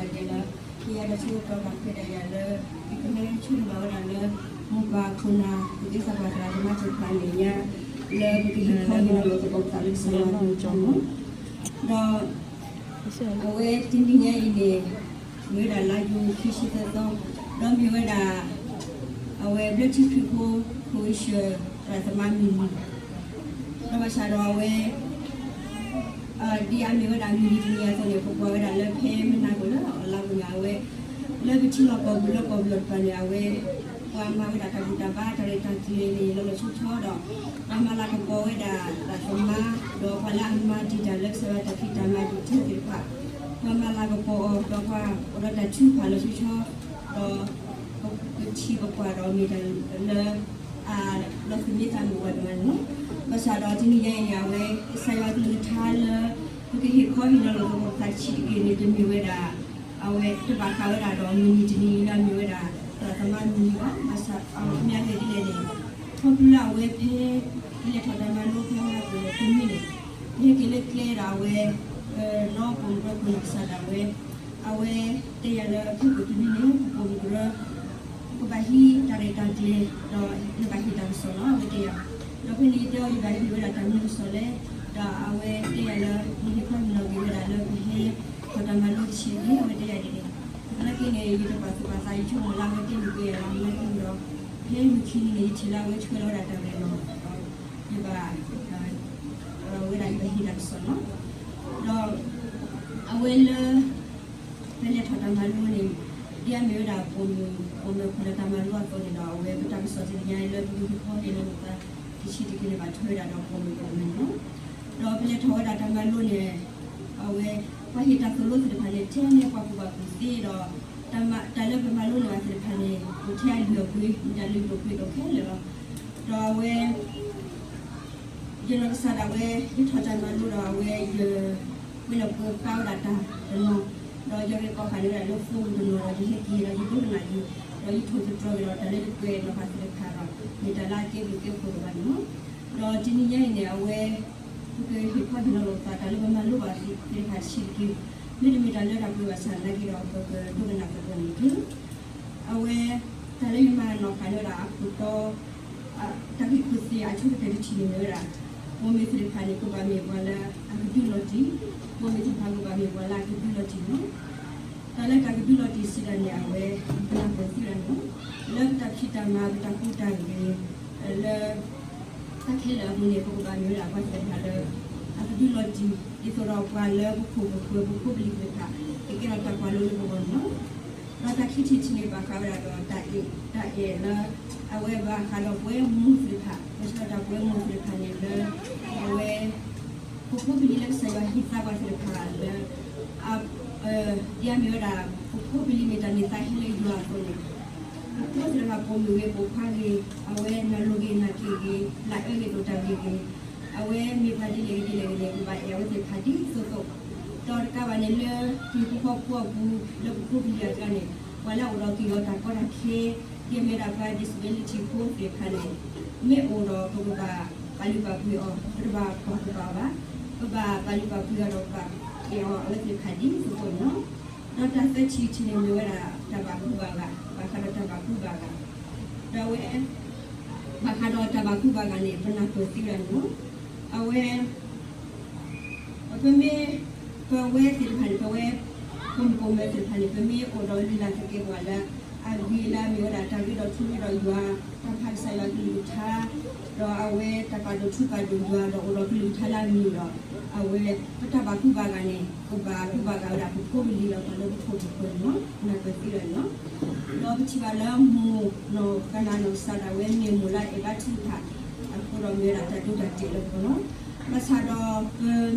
ဒ်လၢ ကယၤဒီးဆိကတီၢ်တၢ်ခွဲးတၢ်ယာ်လၢ ကကဟဲဆိကမိၣ်ဝဲဒၣ်လၢ မိၢ်ပၢ်ခိၣ်နၢ် ပကဲသးပှၢ်သရၣ်သမါသ့ၣ်တဖၣ်အမဲာ်ညါ လၢပကဟ့ၣ်ခီဟ့ၣ်နီၤလိာ်သကိးပသးလၢကစၢ်ယွၤအကလုၢ်ကထါန့ၣ်လီၤ. ဒီး အဝဲတနံၤညါအံၤန့ၣ် မ့ၢ်ဝဲဒၣ်လါယူၤခံဆံသၢသီ ဒီးမ့ၢ်ဝဲဒၣ် အဝဲဘျၢထံခရံာ်ဖိ ခိၣ်အ့ၡၢၣ်သရၣ်သမါမုၢ်နံၤ ဒီးဘၣ်ဆၣ်ဒီးအဝဲ ဒ်အမ့ၢ်ဝဲဒၣ်မုၢ်နံၤတနံၤအသိးန့ၣ် ပကွၢ်ဝဲဒၣ်လၢဖဲမုၢ်နၤခိၣ်လၢအီၣ်လါပူၤန့ၣ် အဝဲ လၢပထံလီၢ်ကီၢ်ပူၤလၢကီၢ်ပယီၤတဖၣ်န့ၣ် အဝဲ ပှၤမၤဝဲဒၣ်တၢ်ဘူၣ်တၢ်ဘါတၢ်ရဲၣ်တၢ်ကျဲၤန့ၣ် လီၤလီၤဆီဆီဒီး ပှၤမၤလၤကပီၤဝဲဒၣ်သရၣ်သမါ ဒီးပှၤလၢအမၤတံာ်တာ်လၢကစၢ်ယွၤတၢ်ဖံးတၢ်မၤဒုၣ်ထၢသ့ၣ်တဖၣ် ပှၤမၤလၤကပီၤအီၤ ဒီးပှၤအိၣ်ဒီးတၢ်ထုကဖၣ်လီၤဆီဆီ ဒီး ပထံၣ်ပကွၢ်ဒီးမ့ၢ်တၢ်လၢ လီၤသူၣ်မံသးမုာ်ဝဲဒၣ်န့ၣ်လီၤ. ဘၣ်ဆၣ်ဒီးတနံၤညါအံၤန့ၣ် အဝဲ ကစၢ်ယွၤအကလုၢ်ကထါလၢ ပကဟ့ၣ်ခီဟ့ၣ်နီၤလိာ်သကိးပသးတဆံးတက့ၢ်န့ၣ် တမ့ၢ်ဝဲဒၣ် အဝဲတဘၣ်ဃးဝဲဒၣ်ဒီးမုၢ်နံၤတနံၤအံၤလၢအမ့ၢ်ဝဲဒၣ် သရၣ်သမါမုၢ်နံၤဘၣ်. ဘၣ်ဆၣ်အမ့ၢ်အဂ့ၢ်ဒ်လဲၣ်န့ၣ် ခီဖျိလၢအဝဲဖဲ ပလဲၤထီၣ်တၢ်မၤလိဖဲမုၢ်နၤခိၣ်န့ၣ် တမံၤန့ၣ် ပဟဲက့ၤလၢကျဲဒီးအဝဲ နီၢ်ပိာ်မုၣ်ကရၢခိၣ်နၢ်ကစၢ်ဒၣ်ဝဲ အဝဲတဲယၤလၢဖဲခိၣ်တမံၤန့ၣ် ပပိာ်မုၣ်ကရၢ ပကဘၣ်ဟံးတၢ်ရဲၣ်တၢ်ကျဲၤ ဒီးနဘၣ်ဟ့ၣ်တၢ်ကစီၣ်လီၤ အဝဲတဲယၤ. ဒီးဖဲန့ၣ်ယတဲအီၤ ယဘၣ်ဟ့ၣ်ဝဲဒၣ်တၢ်မနုၤကစီၣ်လဲၣ်, ဒီးအဝဲတဲယၤလၢ နဟ့ၣ်ခီဟ့ၣ်နီၤက့ၤဝဲဒၣ်လၢပဟဲထီၣ်တၢ်မၤလိတဆံးတက့ၢ် အဝဲတဲယၤဒ်န့ၣ်. သနာ်က့န့ၣ် ယတပာ်သူၣ်ပာ်သး ယဆိကမိၣ်လၢအဝဲတဲမ့ၢ်ကဲယၤလီၤ သနာ်က့ဒီး ဖဲမုၢ်ခံနံၤန့ၣ် ယထံၣ်လၢအဝဲဆှၢလီၤဝဲဒၣ်တၢ်ရဲၣ်လီၤ ဒီး ယဘၣ် ဝဲဒၣ်ယဘၣ်ဟ့ၣ်တၢ်ကစီၣ်လီၤ. ဒီး အဝဲလၢ ပလဲၤထီၣ်တၢ်မၤလိန့ၣ် ဒ်အမ့ၢ်ဝဲဒၣ်ပိာ်မုၣ် ပိာ်မုၣ်ဖိလၢတၢ်မၤလိအသိးန့ၣ်ဒီး အဝဲပတၢ်ကစီၣ်တနံၤညါလၢပကဟ့ၣ်ခီဟ့ၣ်နီၤလိာ်သး တဆံးတက့ၢ်န့ၣ် ဘၣ်ထွဲဝဲဒၣ်ဒီးပိာ်မုၣ်ဖိမုၣ်န့ၣ်လီၤ. ဒီးပလဲၤထီၣ်ဝဲဒၣ်တၢ်မၤလိန့ၣ် အဝဲ ပှၤဟ့ၣ်တၢ်သိၣ်လိသ့ၣ်တဖၣ်န့ၣ် ထဲန့ၣ်ပှၤကူၣ်ဘၣ်ကူၣ်သ့ဒီး တၢ်လၢပမၤလိန့ၢ်ဘၣ်သ့ၣ်တဖၣ်န့ၣ် အိၣ်ထဲအလုၢ်အပှ့ၤ မ့ၢ်တၢ်လုၢ်ဒိၣ်ပှ့ၤဒိၣ်ခဲလၢာ်လီၤ. ဒီးအဝဲ ယနီၢ်ကစၢ်ဒၣ်ဝဲ ယထီၣ်တၢ်မၤလိဒီးအဝဲ ယ ပှဲၤလီၤပှဲၤပာ်ဝဲဒၣ်တၢ်တနီၤ, ဒီးယရဲၣ်ကီၢ်ဃာ်န့ၢ်ဝဲဒၣ်လၢဖိပူၤတနီၤဒီး ယဟဲက့ၤဒီးယဒိကနၣ်က့ၤ, ဒီးယထိၣ်သတြီၤက့ၤဒီးတၢ်လၢယကွဲးနီၣ်ဃာ်သ့ၣ်တဖၣ်ဒီး မ့ၢ်တၢ်လၢအကဲဘျုးကဲဖှိၣ်လၢၤဘၣ်န့ၣ်လီၤ. ဒီးတနံၤညါအံၤန့ၣ် အဝဲ ပကဟ့ၣ်ခီဟ့ၣ်နီၤလိာ်ပသးတၢ်လၢပမၤလိဘၣ်သ့ၣ်တဖၣ်တဆံးတက့ၢ်, မ့တမ့ၢ်တၢ်လၢတၢ်ပှဲၤဘၣ်ဆၣ်သနာ်က့ဒီး ပကဒိကနၣ်သကိးန့ၣ်တက့ၢ်. အဝဲ တၢ်လၢယမၤနီၣ်ဃာ်န့ၢ်ဝဲဒၣ်အခိၣ်တီ တၢ်ဂ့ၢ်ခိၣ်သ့ၣ်အဆိကတၢၢ်တထံၣ်န့ၣ်မ့ၢ်ဝဲဒၣ် ပိာ်မုၣ်သ့ၣ်တဖၣ်န့ၣ် ကဘၣ်မ့ၢ်ပှၤလၢအကဒုးလီၤတံၢ်, ပိာ်မုၣ်သ့ၣ်တဖၣ်ကဘၣ်မ့ၢ်ပှၤလၢအကဒုးလီၤတံၢ်လီၤ. တၢ်လၢတၢ်ကဒုးလီၤတံၢ်စံးဒၣ်န့ၣ် အဝဲ ပနၢ်ပၢၢ်သ့ဝဲဒၣ်န့ၣ်လီၤ. လၢပတၢ်ဖံးတၢ်မၤ ပတၢ်ကူတၢ်ဂ့ၤ လၢ တၢ်ခဲလၢာ်အပူၤန့ၣ် ပကဘၣ်မ့ၢ်ဝဲဒၣ်ပှၤသ့ၣ်တဖၣ်လၢ အကဒုးလီၤတံၢ် ဒ်သိးဒီးပှၤလၢပခိၣ်ပဃၢၤပဖိပလံၤသ့ၣ်တဖၣ် ကကဲထီၣ်တၢ်ကွၢ်လိလၢပဂီၢ်န့ၣ်လီၤ. ဒီးတၢ်ခံထံၣ်တထံၣ်န့ၣ် ဘၣ်ဃးဝဲဒၣ်ဒီးတၢ်အဲၣ် တၢ်အဲၣ်လၢ အဝဲဘၣ်ဃးဒီးပဝဲမိၢ်သ့ၣ်တဖၣ် ပဆၢဒီးတၢ်ပဝဲမိၢ်သ့ၣ်တဖၣ်န့ၣ်လၢ အဝဲ ပဖိပလံၤလၢကစၢ်ယွၤဟ့ၣ်သါပှၤသ့ၣ်တဖၣ်လၢ ဒ်အမ့ၢ်ဝဲဒၣ် ပဖိပလံၤမ့ၢ်တၢ်န့ၢ်သါဟဲလၢယွၤအသိးန့ၣ် ပဖိသ့ၣ်တဖၣ် ပိာ်မုၣ်ဂ့ၤပိာ်ခွါဂ့ၤ အဝဲနၢ်လိၤဂ့ၤနၢ်က့ၤဂ့ၤ လၢအအၢဂ့ၤဒိၣ်တၢ်ဂ့ၤဂ့ၤ အဝဲမ့ၢ်ပှၤဒ်လဲၣ်ဂ့ၤဒ်လဲၣ်ဂ့ၤန့ၣ် ပဘၣ်အဲၣ်အဝဲသ့ၣ်တဖၣ်ဒ်သိးသိး ဒီးတကးဘၣ်န့ၣ်လၢ ဟံၣ်ဖိဃီဖိအပူၤ လၢပဖိပလံၤအကျါန့ၣ် ပှၤလၢအအိၣ်ဒီးက့ၢ်ဂီၤတၢ်ကီတၢ်ခဲ ဒ်အမ့ၢ်ဒၣ်ပှၤ disability ဖိသ့ၣ်တဖၣ်န့ၣ် မ့ၢ်အိၣ်ဒီးပကဘၣ်ပာ်လုၢ်ပာ်ပှ့ၤအီၤ ပတဘၣ်ကွၢ်ကပာ်အီၤဘၣ်. ပဘၣ်ပာ်လုၢ်ပာ်ပှ့ၤအီၤဒီးပဘၣ်အဲၣ်အီၤအဝဲသ့ၣ်တဖၣ်ဒ်သိးသိးန့ၣ်လီၤ. ဒီးတၢ်သၢထံၣ်တထံၣ်န့ၣ်မ့ၢ်ဝဲဒၣ် တၢ်ဘၣ်ကူဘၣ်ဂာ် ဘၣ်ဃးဒီးတၢ်ဘၣ်ကူဘၣ်ဂာ် ဒီးအဝဲ ဘၣ်ဃးဒီးတၢ်ဘၣ်ကူဘၣ်ဂာ်န့ၣ် ပနၢ်ပၢၢ်သ့ဝဲဒၣ်န့ၣ်လီၤ. အဝဲ ပမ့ၢ် ပဝဲသ့ၣ်တဖၣ်န့ၣ် ပဝဲ ပိာ်မုၣ်ပိာ်မၢၤသ့ၣ်တဖၣ်န့ၣ် ပမ့ၢ်အိၣ်ဒီးလုၢ်လၢ်သကဲးပဝးလၢ အဂ့ၤလၢအမ့ၢ်ဝဲဒၣ် တၢ်ရ့ဒီးထူရ့ဒီးယွၤ, တၢ်ဖးကစၢ်ယွၤကလုၢ်ကထါ, ဒီးအဝဲတၢ်ပာ်ဒိၣ်ထူပာ်ဒိၣ်ယွၤ ဒီးအိၣ်ဒီးကလုၢ်ကထါလၢအမုာ်ဒီး အဝဲ ပတၢ်ဘၣ်ကူဘၣ်ဂာ်န့ၣ် ကဘၣ်ကူဘၣ်ဂာ်ဝဲဒၣ်ပဖိပလံၤဒီးပှၤလၢပခိၣ်ပဃၢၤန့ၣ်လီၤ. နၢ်ပၢၢ်သ့ဝဲဒၣ်န့ၣ်လီၤ. ဒီးပထံၣ်ဘၣ်လၢမိၢ်နီၢ်ကနၣ်နီၢ်ကစၢ်ဒၣ်ဝဲမ့ၢ်မိၢ်လၢအအဲၣ်ဘၣ်ထုကဖၣ် အဃိဒီးမ့ၢ်ဝဲဒၣ်တၢ်ဒိတၢ်တဲာ်လၢပဂီၢ်လီၤ. ဘၣ်ဆၣ်ဒီး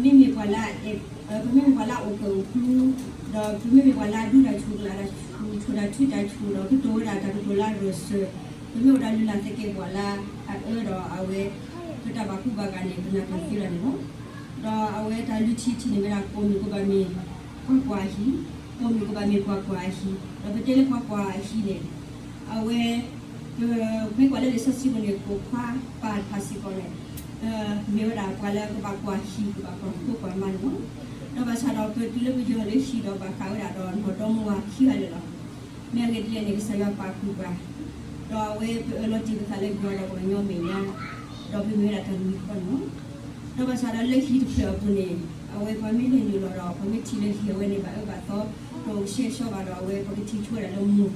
ပမ့မ့ၢ်ပှၤလၢအအဲၣ် ပမ့မ့ၢ်ပှၤလၢအအိၣ်ကၢၣ်အိၣ်ကျူ ဒီးပမ့မ့ၢ်ပှၤလၢအဒူတၢ်ဆူၣ်ကျၢ်တၢ်ဆူၣ် ဆိၣ်တၢ်ထုတၢ်ဆူၣ်ဒီး ကတိၤဝဲဒၣ်တၢ်ကတိၤလၢအရၢၢ်စၢၤ, ပမ့ၢ်အိၣ်ဒီးလုၢ်လၢ်သကဲးပဝးလၢအအၢဒီးအဝဲ ပတၢ်ဘၣ်ကူဘၣ်ဂာ်န့ၣ် ပနၢ်ပၢၢ်သ့ဝဲဒၣ်န့ၣ်လီၤ. ဒီးအဝဲတၢ်လွံၢ်ထံၣ်တထံၣ်န့ၣ်မ့ၢ်ဒၣ် ပိာ်မုၣ်ကဘၣ်မ့ၢ် ပှၤကွၢ်အဟံၣ်, ပိာ်မုၣ်ကဘၣ်မ့ၢ်ပှၤကွၢ်အဟံၣ်, ဒီးပတဲလၢပှၤကွၢ်အဟံၣ်န့ၣ် အဝဲ ပမ့ၢ်ကွၢ်လၢလံာ်စီဆှံပူၤန့ၣ် ပိာ်ခွါပၢ်တဖၣ်စ့ၢ်ကီးန့ၣ် မ့ၢ်ဝဲဒၣ်ပှၤလၢကဘၣ်ကွၢ်ဟံၣ် ကဘၣ်ကွၢ်ဖိကွၢ်မါန့ၣ်လီၤ. ဒီးဘၣ်ဆၣ်ဒီးပတုၤလၢပယီၤလၢဟံၣ်ဒီးဘၣ်ဃးဝဲဒၣ်ဒီးနီၢ်ဒီမါဝၤခံဂၤလၢာ်လီၤ. မ့ၢ်အဂ့ၢ်ဒ်လဲၣ်န့ၣ် ကစၢ်ယွၤပာ်ဃုာ်ပှၤ, ဒီးအဝဲပအၢၣ်လီၤတ့ၢ်ပသးလၢယွၤဒီးပှၤကညီမဲာ်ညါ, ဒီးပမ့ၢ်ဝဲဒၣ်တၢ်ဂံၢ်ခီန့ၣ်လီၤ. ဒီးဘၣ်ဆၣ်ဒီးလၢဟံၣ်တဖျၢၣ်အပူၤန့ၣ် အဝဲပှၤမ့ၢ်လဲၤနုာ်လီၤဒီး ပှၤမ့ၢ်ထံၣ်လၢဟံၣ်အဝဲန့ၣ် ဘၣ်အၢဘၣ်သီ တအိၣ်ကဆှဲကဆှီဘၣ်ဒီး အဝဲပကထံၣ်ဆိဝဲဒၣ်လၢမိၢ်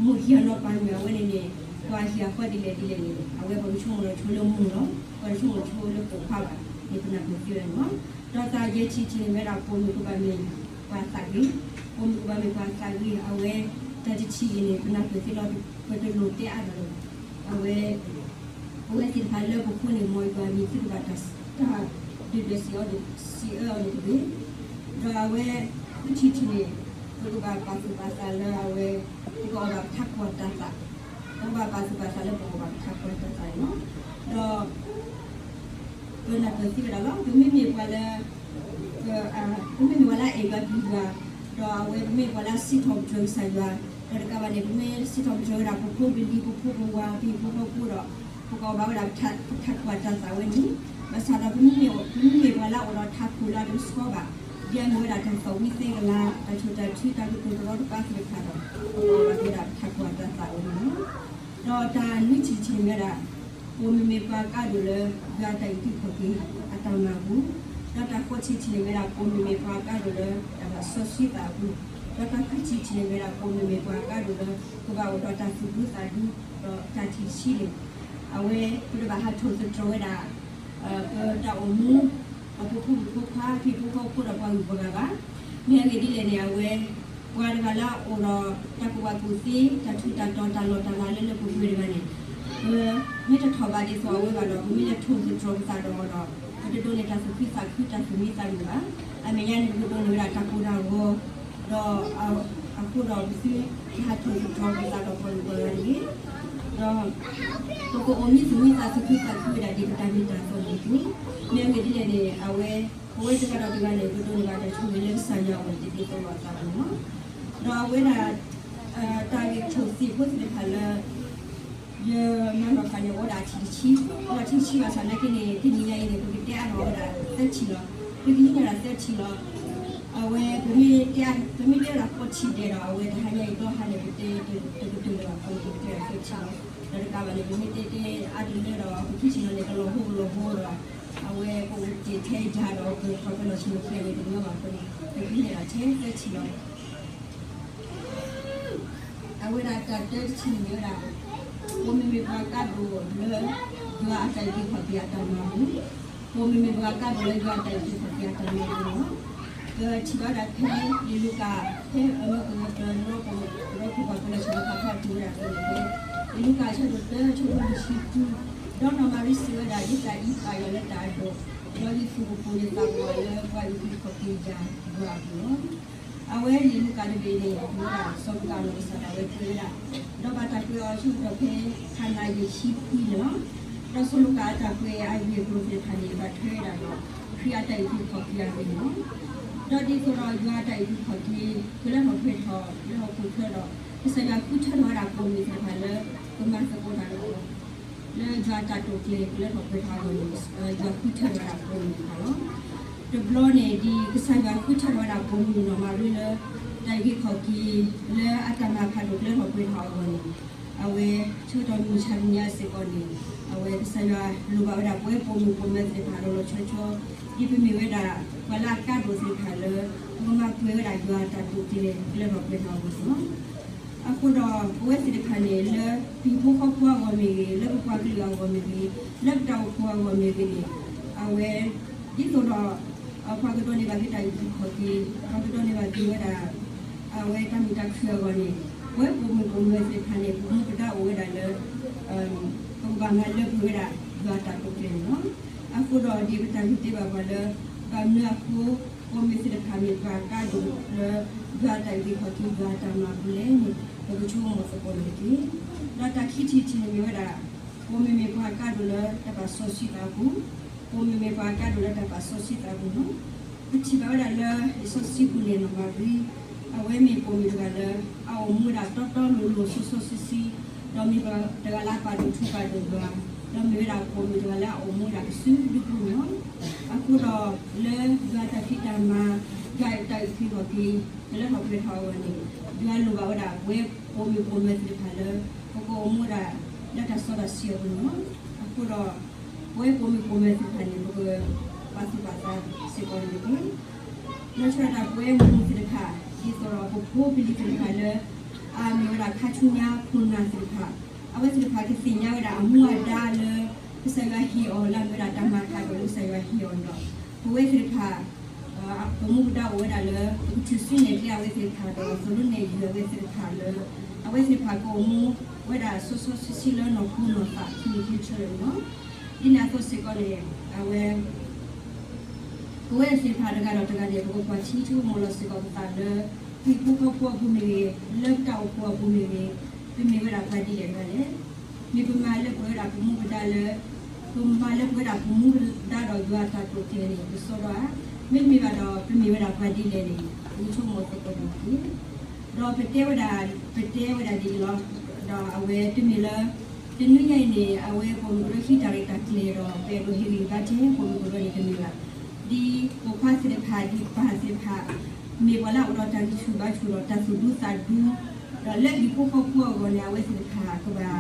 မိၢ်ဟံၣ်အနီၢ်ပၤမုၣ်အဝဲန့ၣ်န့ၣ် ပှၤဟံၣ်အဃီဒ်လဲၣ်ဒ်လဲၣ်န့ၣ် အဝဲပကဆိကမိၣ်လီၤဆိလၢမိၢ်လီၤ. ပှၤတဆိကမိၣ်ဆိလၢပိာ်ခွါဘၣ်န့ၣ် ပနၢ်ပၢၢ်သ့ဝဲန့ၣ်လီၤ. ဒီးတၢ်ယဲၢ်ထံၣ်ထံၣ်န့ၣ်မ့ၢ်ဝဲဒၣ် ပိာ်မုၣ်ကဘၣ်မ့ၢ်ပှၤသးဂ့ၤ, ပိာ်မုၣ်ကဘၣ်မ့ၢ်ပှၤသးဂ့ၤ အဝဲ တၢ်တထံၣ်အံၤန့ၣ် ပနၢ်ပၢၢ်သ့လီၤ. ပတလိၣ်တဲအါဒီး အဝဲ ပဝဲသ့ၣ်တဖၣ်လၢပဃိန့ၣ် မ်ယွၤမံၤသုတဘၣ်တၢ် တၢ်ဒုၣ်ဒွဲၣ်စံးအီၤဒီး စံးအၢအီၤန့ၣ်တဂ့ၤ. ဒီးအဝဲ ဃုထံၣ်ထံၣ်န့ၣ် ပကဘၣ်ပာ်သူၣ်ပာ်သးလၢအဝဲ ပကအီၣ်ဘၣ်ပထးခိၣ်အတၤသၣ်, ပကဘၣ်ပာ်သူၣ်ပာ်သးလၢပကအီၣ်ဘၣ်ပထးခိၣ်အတၤသၣ်န့ၣ်လီၤ. ဒီး ပနၢ်ပၢၢ်သ့ဝဲဒၣ်လီၤ. ပမ့မ့ၢ်ပှၤလၢ ပ ပမ့မ့ၢ်ပှၤလၢအအဲၣ်ယွၤပျံၤယွၤ, ဒီးအဝဲပမ့ၢ်ပှၤလၢစံးထီၣ်ပတြၢၤကစၢ်ယွၤ, ဒီးတကးဘၣ်န့ၣ် ပမ့ၢ်စံးထီၣ်ပတြၢၤဝဲဒၣ် ပဖိပလံၤ ပဖိပဝၤ ပဟံၣ်ဖိဃီဖိဒီး ပကအီၣ်ဘၣ်ဝဲဒၣ်ပထးခိၣ်အတၤသၣ်ဝဲန့ၣ်, ဘၣ်ဆၣ်ဒီး ပမ့မ့ၢ်ပှၤလၢအအိၣ်ဒီးထးခိၣ်လၢအတကဆှီဘၣ်, ဒ်အမ့ၢ်ဝဲဒၣ်တၢ်သီၣ်ဝံသဲကလၤ တၢ်ဆိၣ်တၢ်ထု တၢ်ကတိၤတရီတပါသ့ၣ်တဖၣ်ဒီး ပကအီၣ်ဘၣ်ဝဲဒၣ်ပထးခိၣ်အတၤသၣ်ဝဲန့ၣ်လီၤ. ဒီးတၢ်နွံထံၣ်တထံၣ်န့ၣ်မ့ၢ်ဝဲဒၣ် ပိာ်မုၣ်မ့ၢ်ပှၤကါဒိၣ်လၢ ယွၤအတၢ်အုၣ်က့ၤခီၣ်က့ၤအတၢ်မၤအပူၤ, ဒီးတၢ်ဃိးထံၣ်တထံၣ်န့ၣ်မ့ၢ်ဝဲဒၣ် ပိာ်မုၣ်မ့ၢ်ပှၤကါဒိၣ်လၢ တၢ်ဘၣ်စီဆှံသးအပူၤ, ဒီးတၢ်ခွံထံၣ်တထံၣ်န့ၣ်မ့ၢ်ဝဲဒၣ် ပိာ်မုၣ်မ့ၢ်ပှၤကါဒိၣ်လၢ ကဘၣ်အိၣ်ဒီးတၢ်သူၣ်ဒူသးဒူ, ဒီးတၢ်ထံၣ်တဆံန့ၣ် အဝဲ ပတဘၣ်ဟးထိၣ်သတြီၤဝဲဒၣ် ပတၢ်အိၣ်မူ အပဖိမုၣ်ဖိခွါ ဟံၣ်ဖိဃီဖိဒီးပှၤဂုၤပှၤဂၤဘၣ်. မ့ၢ်အဂ့ၢ်ဒ်လဲၣ်န့ၣ် အဝဲ ပှၤတဂၤလၢအအိၣ်ဒီးတၢ်ကူၣ်ဘၣ်ကူၣ်သ့ တၢ်ထူးတၢ်တီၤ တၢ်လီၢ်တၢ်လၤလၢလၢပှဲၤပှဲၤတဂၤန့ၣ် ပမ့ၢ်တထီၣ်ဘးဒ်သိးအဝဲဘၣ်ဒီး ပမ့ၢ်လဲၤထိၣ်သတြီၤပသးဒီးအီၤဒီး ပတဒိးန့ၢ်တၢ်သူၣ်ခုသးခု တၢ်သူၣ်မံသးမုာ်ဘၣ်. အမဲာ်ညါန့ၣ် ပကဒိးန့ၢ်ဝဲဒၣ်တၢ်ကိၢ်တၢ်ဂီၤ ဒီး အဃိဒီးပသုတဟးထိၣ်သတြီၤပသးဒီးပှၤဂုၤပှၤဂၤတဂ့ၤ. ဒီး ပကအိၣ်မံသူၣ်မံသးသူၣ်ခုသးခုဝဲဒၣ်ဒ်ပတၢ်မ့ၢ်တၢ်တီန့ၣ်တက့ၢ်. မ့ၢ်အဂ့ၢ်ဒ်လဲၣ်န့ၣ် အဝဲ ပဝဲတဂၤဒီးတဂၤန့ၣ် ပဒိးန့ၢ်ဘၣ်တၢ်ဆိၣ်ဂ့ၤလၢကစၢ်ယွၤအအိၣ်န့ၣ် ဒ်သိးလိာ်အသးဘၣ်န့ၣ်လီၤ. ဒီးအဝဲဒၣ် တၢ်ဂ့ၢ်ဆိၣ်သ့ၣ်ဖိသ့ၣ်တဖၣ်လၢ ယမၤနီၣ်ဃာ်န့ၣ် အိၣ်ဝဲဒၣ်အထံၣ်တဆံ, အိၣ်ဒၣ်ထံၣ်တဆံဘၣ်ဆၣ်နာ်က့န့ၣ် တနံၤညါအံၤန့ၣ် ပကတဲအါထီၣ်ဝဲဒၣ်သၢထံၣ်လီၤ. ပကဟံးန့ၢ်ဒၣ်သၢထံၣ်လီၤ. အဝဲ ပမ့ၢ်တဲ ပမ့ၢ်တဲဝဲဒၣ်ဃိးထံၣ်ဒဲးဒီး အဝဲတဟါညါအံၤဘျီဟါန့ၣ် ပတဲတကတၢၢ်လၢၤဘၣ်အဃိန့ၣ် ပကတဲဒၣ်သၢထံၣ်လီၤ. ဒီးတကးဘၣ်န့ၣ် ပမ့ၢ်တဲတဲအါတလၢဒီး ပခံထံၣ်လီၤန့ၣ် ကလီၤဟိကလီၤဟိဒီး အဝဲပအိၣ်တ့ၢ်ထဲယၤဒီး ပခီၣ်ဖဲလီၢ်ဆ့ၣ်နီၤခံဂၤန့ၣ် တညီဘၣ်အဃိန့ၣ် ပကဟံးန့ၢ်ဒၣ်ထဲသၢထံၣ်လီၤ. အဝဲဒၣ်တၢ်တၢတထံၣ်န့ၣ်မ့ၢ်ဝဲဒၣ် ပိာ်မုၣ်မ့ၢ်ပှၤကါဒိၣ်လၢ ယွၤအတၢ်အုၣ်က့ၤခီၣ်က့ၤအတၢ်မၤအပူၤ, ပိာ်မုၣ်မ့ၢ်ပှၤကါဒိၣ်လၢယွၤအတၢ်အုၣ်က့ၤခီၣ်က့ၤအတၢ်မၤအပူၤလီၤ. ပထံၣ်ဘၣ်ဝဲဒၣ်ဖဲလံာ်လူၤကၣ် ဖဲအမၢကရၢကရိ ဒီးပကရၢခိၣ်ပှၤကလၢာ်ဆၢကတီၢ်ဖးဖျါထီၣ်ဝဲဒၣ်အသိးန့ၣ် လံာ်လူၤကၣ်အဆၢဒိၣ်တၢ အဆၢဖိလွံၢ်ဆံဃု, ဒီးနီၢ်မၤရံစံးဝဲဒၣ် ယသးအံၤပာ်ယွၤလၢတၢ်အဒိၣ်, ဒီးယသူၣ်ကပိာ်ယသးပှၢ်လၢပှၤအုၣ်က့ၤခီၣ်က့ၤယၤယွၤအပူၤလီၤ. အဝဲလံာ်လူၤကၣ်တဘ့ၣ်န့ၣ် မ့ၢ်ဝဲဒၣ်စီၤလူၤကၣ်အနီၢ်ကစၢ်ဒၣ်ဝဲကွဲးဝဲဒၣ်, ဒီးဘၣ်တၢ်ကွဲးအီၤဆၢကတီၢ်ဖဲ ခါနၤယဲၢ်ဆံခွံန့ၣ်လီၤ. ဒီးစီၤလူၤကၣ်အတၢ်ကွဲးအဂ့ၢ်အကျိၤသ့ၣ်တဖၣ်န့ၣ် ဘၣ်ထွဲဝဲဒၣ်ဒီး ခရံာ်အတၢ်အုၣ်က့ၤခီၣ်က့ၤအဂ့ၢ်န့ၣ်လီၤ. ဒီးဒ်သိးဒီးယွၤအတၢ်အုၣ်က့ၤခီၣ်က့ၤ ကလၢထီၣ်ပှဲၤထီၣ်လၢဟီၣ်ခိၣ်ချၢဒီး ကစၢ်ယွၤဃုထၢထီၣ်ဝဲဒၣ်ပိာ်မုၣ်သ့ၣ်တဖၣ်လၢ ကမၤသကိးတၢ်ဒီး လၢယွၤအတၢ်တိာ်ကျဲၤကလၢထီၣ်ပှဲၤထီၣ်အဂီၢ်န့ၣ် ယွၤဃုထၢထီၣ်ဝဲဒၣ်ပိာ်မုၣ်တဖၣ်လီၤ. တဘျီန့ၣ် ဒ်ကစၢ်ယွၤဃုထၢထီၣ်ဝဲဒၣ်ပိာ်မုၣ်နီၢ်မၤရံလၢ တၢ်အုၣ်က့ၤခီၣ်က့ၤ လၢအတၢ်မၤဖးဒိၣ်ကလၢထီၣ်ပှဲၤထီၣ်အဂီၢ်န့ၣ် အဝဲဆၢကတီၢ်မုၢ်ဆါတနံၤညါစ့ၢ်ကီးန့ၣ် အဝဲကစၢ်ယွၤလိၣ်ဘၣ်ဝဲဒၣ်ပဝဲပိာ်မုၣ်ပိာ်မၢၤသ့ၣ်တဖၣ်လီၤလီၤဆီဆီ ဒ်ပမ့ၢ်ဝဲဒၣ် ပှၤလၢအကါဒိၣ်သ့ၣ်တဖၣ်လၢ ပကမၤပှဲၤဝဲဒၣ်ယွၤအတၢ်တိာ်ကျဲၤကလၢထီၣ်ပှဲၤထီၣ်အဂီၢ်န့ၣ်လီၤ. အဃိဒီး ပဝဲသ့ၣ်တဖၣ်န့ၣ် လၢပဟံၣ်ဖိဃီဖိအဂီၢ်မ့ၢ်ဂ့ၤ, လၢပပှၤကလုာ်အဂီၢ်မ့ၢ်ဂ့ၤ, လၢပတၢ်အိၣ်ဖှိၣ်အဂီၢ်မ့ၢ်ဂ့ၤန့ၣ် အဝဲ ဒ်သိးဒီး ပှၤကဒိးန့ၢ်ဘၣ်က့ၤတၢ်အုၣ်က့ၤခီၣ်က့ၤ, ပှၤကဒိးန့ၢ်ဘၣ်က့ၤဝဲဒၣ် အဝဲတၢ်မုာ်တၢ်ခုၣ်အဂီၢ်န့ၣ် ပဝဲပိာ်မုၣ်ပိာ်မၢၤသ့ၣ်တဖၣ်န့ၣ် ပမူပဒါအိၣ်ဝဲဒၣ်လၢ ပကဘၣ်မၤလၢပှဲၤဝဲဒၣ်ယွၤအတၢ်တိာ်ကျဲၤန့ၣ်လီၤ. အဃိဒီးဒ်ပတၢ်ဂ့ၢ်တဲဘၣ်ပှၤလၢ ဘၣ်မနုၤအဃိ ပိာ်မုၣ်သ့ၣ်တဖၣ်မ့ၢ်ပှၤကါဒိၣ်လၢ ယွၤအတၢ်အုၣ်က့ၤခီၣ်က့ၤ ယွၤအတၢ်မၤပူၤလဲၣ်န့ၣ် ပကဆိကမိၣ်သကိးန့ၣ်တက့ၢ်. ဒီးတၢ်ခံထံၣ်တထံၣ်န့ၣ်မ့ၢ်ဝဲဒၣ် ပိာ်မုၣ်မ့ၢ်ပှၤကါဒိၣ်လၢတၢ်ပာ်စီဆှံသးအပူၤ, ပိာ်မုၣ်မ့ၢ်ပှၤကါဒိၣ်လၢတၢ်ပာ်စီဆှံသးအပူၤလီၤ. ပထံၣ်ဘၣ်ဝဲဒၣ်လၢလံာ်စီဆှံပူၤန့ၣ် နီၢ်မၤရံ အဝဲမ့ၢ်ပိာ်မုၣ်တဂၤလၢ အအိၣ်မူဝဲဒၣ်တီတီလိၤလိၤစီစီဆှံဆှံ, ဒီးမ့ၢ်ပှၤတဂၤလၢအပာ်ဒိၣ်ထူပာ်ဒိၣ်ယွၤ, ဒီးမ့ၢ်ဝဲဒၣ်ပိာ်မုၣ်တဂၤလၢအအိၣ်မူဝဲဒၣ်ကစုဒုပူၤန့ၣ်လီၤ. အဃိဒီးလၢယွၤတၢ်ဖံးတၢ်မၤ, ယွၤတၢ်အုၣ်က့ၤခီၣ်က့ၤ ကလၢထီၣ်ပှဲၤထီၣ်အဂီၢ်န့ၣ်, ယွၤလိၣ်ဘၣ်ဝဲဒၣ်ပဝဲပိာ်မုၣ်ပိာ်မၢၤသ့ၣ်တဖၣ်လၢ ပကအိၣ်မူဒၣ်လၢတၢ်စီတၢ်ဆှံအပူၤန့ၣ်လီၤ. အဃိဒီး ပဝဲပိာ်မုၣ်ပိာ်မၢၤသ့ၣ်တဖၣ်န့ၣ် ပကပာ်သူၣ်ပာ်သးစ့ၢ်ကီးန့ၣ်တက့ၢ်. လၢဆၢဒၣ်ပဝဲမိၢ်သ့ၣ်တဖၣ် ဒ်သိးဒီးပဖိပလံၤသ့ၣ်တဖၣ်လၢ အမ့ၢ်ဝဲဒၣ်ခါဆူညါခိၣ်နၢ်သ့ၣ်တဖၣ်, အဝဲသ့ၣ်တဖၣ်ကသ့ၣ်ညါဝဲဒၣ်အမူအဒါလၢ ကစၢ်ယွၤဟ့ၣ်အီၤလၢအမ့ၢ်ဝဲဒၣ်တၢ်မၤခးဒီးလၢကစၢ်ယွၤဟ့ၣ်အီၤဒီး ပဝဲသ့ၣ်တဖၣ် ပမူပဒါအိၣ်ဝဲဒၣ်လၢ ပကထုးစုနဲၣ်ကျဲအဝဲသ့ၣ်တဖၣ်ဒီး သိၣ်လိနဲၣ်ယုာ်အဝဲသ့ၣ်တဖၣ်လၢ အဝဲသ့ၣ်တဖၣ်ကအိၣ်မူဝဲဒၣ်စီစီဆှံဆှံလၢနီၢ်ခိနီၢ်သးခံနံၤခံဆၢန့ၣ်လီၤ. ဒ်န့ၣ်အသိးစ့ၢ်ကီးန့ၣ် အဝဲ ပဝဲသ့ၣ်တဖၣ်တဂၤဒီးတဂၤန့ၣ် ပကကွၢ်ထံဆိကမိၣ်လီၤစ့ၢ်ကီးပသးလၢ ဟံၣ်ဖိဃီဖိအပူၤမ့ၢ်ဂ့ၤ, လၢပတၢ်အိၣ်ဖှိၣ်အပူၤမ့ၢ်ဂ့ၤ, ပမ့ၢ်ဝဲဒၣ်ပှၤဒ်လဲၣ်တဂၤလဲၣ်. မ့ၢ်ပမၤလၢပှဲၤဝဲဒၣ်ပမူပဒါလၢ ပမၤလၢပှဲၤဝဲဒၣ်ပမူပဒါဒီးယွၤအတၢ်တိာ်ကျဲၤန့ၣ် ကစီဒီဧါ. မ့တမ့ၢ်ဘၣ်ဒီး ပမ့ၢ်ဝဲဒၣ်ပှၤဒ်လဲၣ်န့ၣ် ပကဆိကမိၣ်သကိးတက့ၢ်. ဒီးပတဲဝဲဒၣ်, ပတဲဝဲဒၣ်ဒ်အံၤလီၤ. ဒီးအဝဲတမ့ၢ်လၢ တနွံညါအံၤန့ၣ် အဝဲပိာ်မုၣ်ကရၢဟံးတၢ်ရဲၣ်တၢ်ကျဲၤဒီး ပအဲၣ်ဒိးဟ့ၣ်ဂံၢ်ဘါထဲပိာ်မုၣ်ကရၢန့ၣ်တမ့ၢ်ဘၣ်. ဒ်ပိာ်ခွါသ့ၣ်တဖၣ် ဒ်ပၢ်သ့ၣ်တဖၣ် မ့ၢ်ပှၤလၢအအိၣ်ဒီးတၢ်ဂံၢ်ဆူၣ်ဘါဆူၣ်ဒီးတၢ်သူၣ်ဒူသးဒူ, ဒီးလၢဟံၣ်ဖိဃီဖိအဂီၢ်န့ၣ် အဝဲသ့ၣ်တဖၣ်ကဘၣ် တူၢ်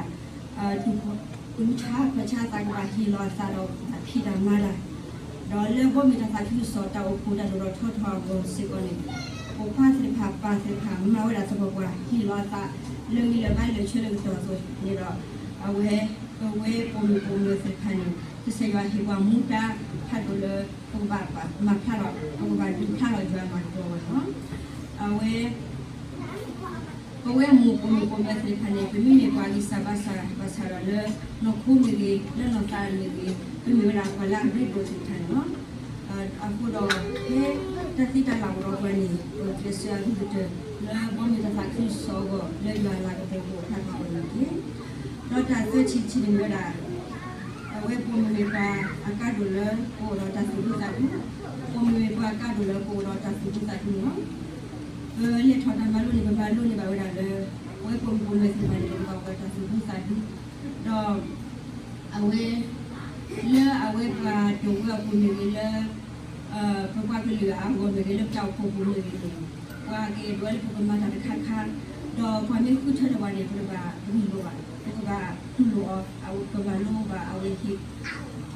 ဆါခီၣ်ဆါသး ကဘၣ်ဟ့ၣ်လီၤအသးဒီးတၢ်ဖံးတၢ်မၤတၢ်, ဒီးလၢဘီမုၢ်တၢ်သးခုကစီၣ်တၢ်အိၣ်ဖှိၣ်တၢ်ဒိၣ်ထီၣ်ထီထီၣ်အဂီၢ်စ့ၢ်ကီးန့ၣ်, ပိာ်ခွါသ့ၣ်တဖၣ်ပၢ်သ့ၣ်တဖၣ် မၤဝဲဒၣ်သပှၢ်ပှၢ် ဟ့ၣ်လီၤအသးလၢဂံၢ်လၢဘါလၢဆၢလၢကတီၢ်အသိးန့ၣ်ဒီး အဝဲ ပဝဲပိာ်မုၣ်ပိာ်မၢၤသ့ၣ်တဖၣ်န့ၣ် ကစၢ်ယွၤဟ့ၣ်ပှၤမူဒါဖးဒိၣ်လၢ ပကဘၣ်မၤဖျါထီၣ် ပကဘၣ်ဒုးဖျါထီၣ်ယွၤအလၤကပီၤအဂီၢ်န့ၣ်လီၤ. အဝဲ ပဝဲမိၢ်ပိာ်မုၣ်ပိာ်မၢၤသ့ၣ်တဖၣ်န့ၣ် ပမ့မ့ၢ်ပှၤဂံၢ်စၢ်ဘါစၢ် ဘၣ်ဆၣ်ဒီးလၢ နီၢ်ခိမ့ၢ်ဂ့ၤ လၢနီၢ်သးမ့ၢ်ဂ့ၤ ပမ့ၢ်ဝဲဒၣ်ပှၤလၢအရ့ဒိၣ်သ့ၣ်တဖၣ်န့ၣ်လီၤ. အဃိဒီး ဖဲတၢ်သံတၢ်လၢ်အိၣ်ဒီးပှၤန့ၣ် ပကျဲးစၢးအဂ့ၤကတၢၢ် လၢဘီမုၢ်တၢ်သးခုကစီၣ်အဂီၢ် လၢယွၤအလၤကပီၤကအိၣ်ဖျါထီၣ်အဂီၢ်န့ၣ်တက့ၢ်. ဒီးတၢ်သၢထံၣ်တထံၣ်န့ၣ်မ့ၢ်ဝဲဒၣ် အဝဲပိာ်မုၣ်မ့ၢ်ပှၤအကါဒိၣ်လၢပအိၣ်ဒီးတၢ်သူၣ်ဒူသးဒူ, ပိာ်မုၣ်မ့ၢ်ပှၤအကါဒိၣ်လၢပအိၣ်ဒီးတၢ်သူၣ်ဒူသးဒူန့ၣ်လီၤ. ပလဲၤထီၣ်တၢ်မၤလိန့ၣ် ပမၤလိန့ၢ်ဘၣ်ဝဲဒၣ်လၢ ပဝဲပိာ်မုၣ်ပိာ်မၢၤသ့ၣ်တဖၣ်န့ၣ် ပကဘၣ်အိၣ်ဒီးတၢ်သူၣ်ဒူသးဒူ, ဒီး အဝဲ လၢအဝဲပှၤဒိၣ်ဝဲအပူၤမ့ၢ်ဂ့ၤလၢ ပပှၤကလုာ်အဂီၢ်မ့ၢ်ဂ့ၤ လၢပတၢ်အိၣ်ဖှိၣ်ပူၤမ့ၢ်ဂ့ၤန့ၣ် ပှၤကအဲၣ်ဒိးဝဲလၢပကမၤတၢ်တခါခါ, ဒီးပှၤမ့ၢ်ဃုထၢထီၣ်ပှၤန့ၣ် ပတဘၣ်ဂံၢ်လိာ်ဘၣ်, ပကဘၣ်တူၢ်လိာ်အီၤ, အဝဲပမၤလိဘၣ်အဝဲဟ့ၣ်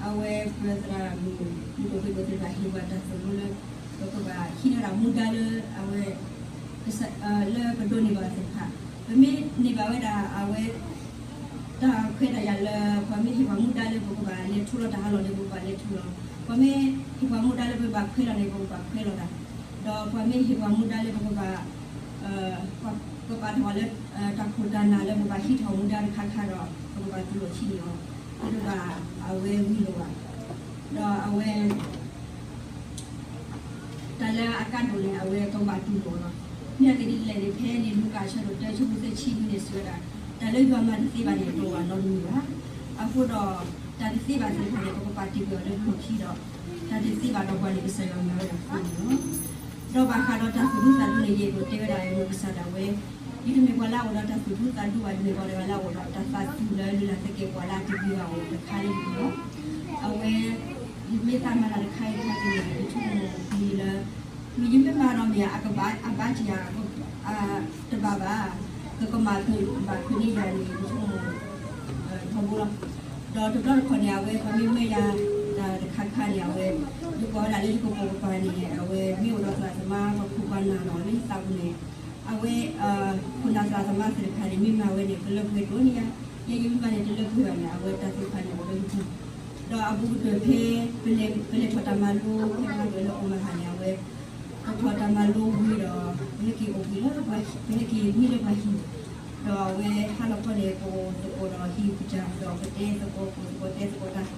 အဝဲပသရၣ်မုၣ် မုၢ်ဒိၣ်ပှ့ၤဒိၣ်သ့ၣ်တဖၣ်ဟ့ၣ်ပှၤတၢ်သိၣ်လိလၢ ပကဘၣ်ဟံးန့ၢ်ဝဲဒၣ်မူဒါလၢအဝဲ လၢပဒိးန့ၢ်ဘၣ်သ့ၣ်တဖၣ်, ပမ့ၢ်န့ၢ်ဘၣ်ဝဲဒၣ်အဝဲ တၢ်ခွဲးတၢ်ယာ်လၢ ပှၤမ့ၢ်ဟ့ၣ်ပှၤမူဒါလၢပကဘၣ်လဲၤထူလီၤတၢ်ဟးလီၢ်န့ၣ် ပကဘၣ်လဲၤထူလီၤ, ပှၤမ့ၢ်ဟ့ၣ်ပှၤမူဒါလၢပဘၣ်ခွဲးလီၤန့ၣ် ပကဘၣ်ခွဲးလီၤတၢ်, ဒီးပှၤမ့ၢ်ဟ့ၣ်ပှၤမူဒါလၢပကဘၣ် ပပာ်ထီၣ်လၢ တၢ်ခိၣ်တၢ်နၢ်လၢပဘၣ်ဟံးထီၣ်မူဒါတခါခါဒီး ပကဘၣ်တူၢ်လိာ်ထံၣ်န့ၢ်အီၤ, ပတဘၣ်အဝဲဂံၢ်လိာ်ဘၣ်, ဒီးအဝဲ တၢ်လၢအကါဒိၣ်န့ၣ် အဝဲပကဘၣ်တူၢ်လိာ်လီၤ. မ့ၢ်အဂ့ၢ်ဒ်လဲၣ်န့ၣ် ဖဲလံာ်လူၤကၣ်အဆၢဒိၣ်တၢ အဆၢဖိသၢဆံန့ၣ်စံးဝဲဒၣ်, တၢ်လၢယွၤမၤတသ့ဘၣ်န့ၣ် တအိၣ်ဘၣ်နီတမံၤဘၣ်. အဃိဒီး တၢ်တသ့ဘၣ်သ့ၣ်တဖၣ်န့ၣ် ပကပာ်တ့ၢ်ကွံာ်အီၤလၢပလီၢ်ခံဒီး တၢ်တသ့ဘၣ်ဒီးပှၤန့ၣ် ကစၢ်ယွၤမၤဝဲဒၣ်အဃိန့ၣ်လီၤ. ဒီးဘၣ်ဃးဒီးတၢ်သူၣ်ဒူသးဒူန့ၣ် ယအဲၣ်ဒိးတဲဝဲဒၣ် ယနီၢ်ကစၢ်ဒၣ်ဝဲ, ယတမ့ၢ်ပှၤလၢအအိၣ်ဒီးတၢ်သူၣ်ဒူသးဒူဘၣ်, ယမ့ၢ်ပှၤတဂၤလၢအအိၣ်ဒီးတၢ်သးစူၤလၢလုၢ်လၢ်သကဲာ်ပဝးလၢအတဂ့ၤဘၣ်အိၣ်တခါလၢယပူၤလီၤ. အဝဲ ယမ့ၢ်သးမၤတၢ်တခါအံၤတခါအံၤန့ၣ် ယဆိကမိၣ်မံၤလၢ မ့ၢ်ယမ့ၢ်မၤဒီးမ့ၢ် အကဘၣ်အဘၣ်တယၤ တဘၣ်ဘၣ်, ကကမၣ်ဘၣ်ဖုးန့ၢ်ယၤန့ၣ် ယဆိကမိၣ် ထီဘိလီၤ. ဒီးတဘျီတခီၣ်န့ၣ် အဝဲပှၤမ့ၢ်မၢယၤတၢ်တခါခါန့ၣ် အဝဲ ယကွၢ်ဝဲဒၣ်လၢယကပိာ်ကပၤန့ၣ် အဝဲမ့ၢ်အိၣ်ဒီးသရၣ်သမါပှၤခိၣ်ပှၤနၢ်ဒီးလၢယသးပူၤန့ၣ် အဝဲ ခိၣ်နၢ်သရၣ်သမါသ့ၣ်တဖၣ်န့ၣ် မ့ၢ်မၤဝဲန့ၣ် ကလၢပှဲၤဒိၣ်န့ၣ်ယါ, ယဲယမ့ၢ်မၤန့ၣ် တလၢပှဲၤဘၣ်န့ၣ် အဝဲတၢ်သ့ၣ်တဖၣ်န့ၣ်အိၣ်လၢယပူၤ, ဒီးအဘူးကတၢၢ်ဖဲ ပလဲၤထီၣ်တၢ်မၤလိ ဖဲမၤလိလၢအိၣ်မၤဟးန့ၣ် အဝဲ ပထီၣ်တၢ်မၤလိဝံၤဒီး ပဟဲက့ၤအိၣ်ဘှံးလၢ ပဟဲက့ၤမံလၢပှၤဟံၣ်, ဒီးအဝဲဟါလီၤခီန့ၣ် ပအိၣ်သကိးဒီးဟံၣ်ကစၢ် ဒီးပတဲသကိး ပအိၣ်သကိးတဲသကိးတၢ်,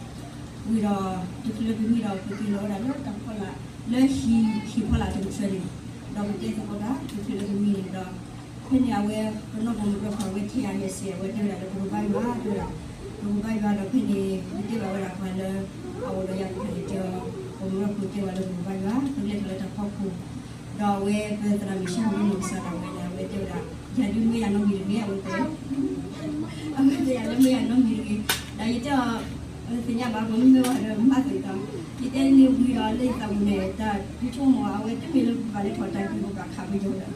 ဝံၤဒီး တချုးလၢပမံဒီး ပက့ၤလီၤဝဲဒၣ်လၢတၢ်ဖီလာ် လၢဟံၣ်ဖီလာ်တကထၢန့ၣ်, ဒီးပတဲသကိးတၢ် တချုးလၢပမံန့ၣ်ဒီး ဖဲန့ၣ်အဝဲ ပနီၢ်ပိာ်မုၣ်တခီ အဝဲထဲယၤ message အဝဲတဲဝဲဒၣ်လၢပကဘါယွၤတဲဝဲဒၣ်, ပကဘါယွၤဒီးဖဲန့ၣ် ယတဲဘၣ်ဝဲဒၣ်ပှၤလၢ အအိၣ်ဒီးယၤတဖၣ်န့ၣ် တဲအီၤ, ပိာ်မုၣ်တခီတဲဝဲလၢပကဘါယွၤ ပကလဲၤထီၣ်လၢတၢ်ဖီခိၣ်, ဒီးအဝဲပသရၣ်မုၣ်ဆံမုၣ်လၢနီၢ်ကစၢ်ဒၣ်ဝဲန့ၣ် အဝဲတဲဝဲဒၣ် ယၤဒုးမၢယၤနီတမံၤတဂ့ၤ အဝဲတဲ အဝဲတဲယၤလၢမၢယၤနီတမံၤတဂ့ၤ, ဒီးယတဲအီၤ သ့ၣ်ညါဘၣ် ပမ့ၢ်မၢဝဲဒီးမၤသ့ၣ်တဖၣ်, ယတဲန့ၣ်ဝံၤဒီး လၢယသးပူၤန့ၣ် တၢ်ဆိကမိၣ် အဝဲတမ့ၢ်လၢပဘၣ်လဲၤထီၣ်တၢ်က့ၤပဘၣ်ခးပယီၤဒီး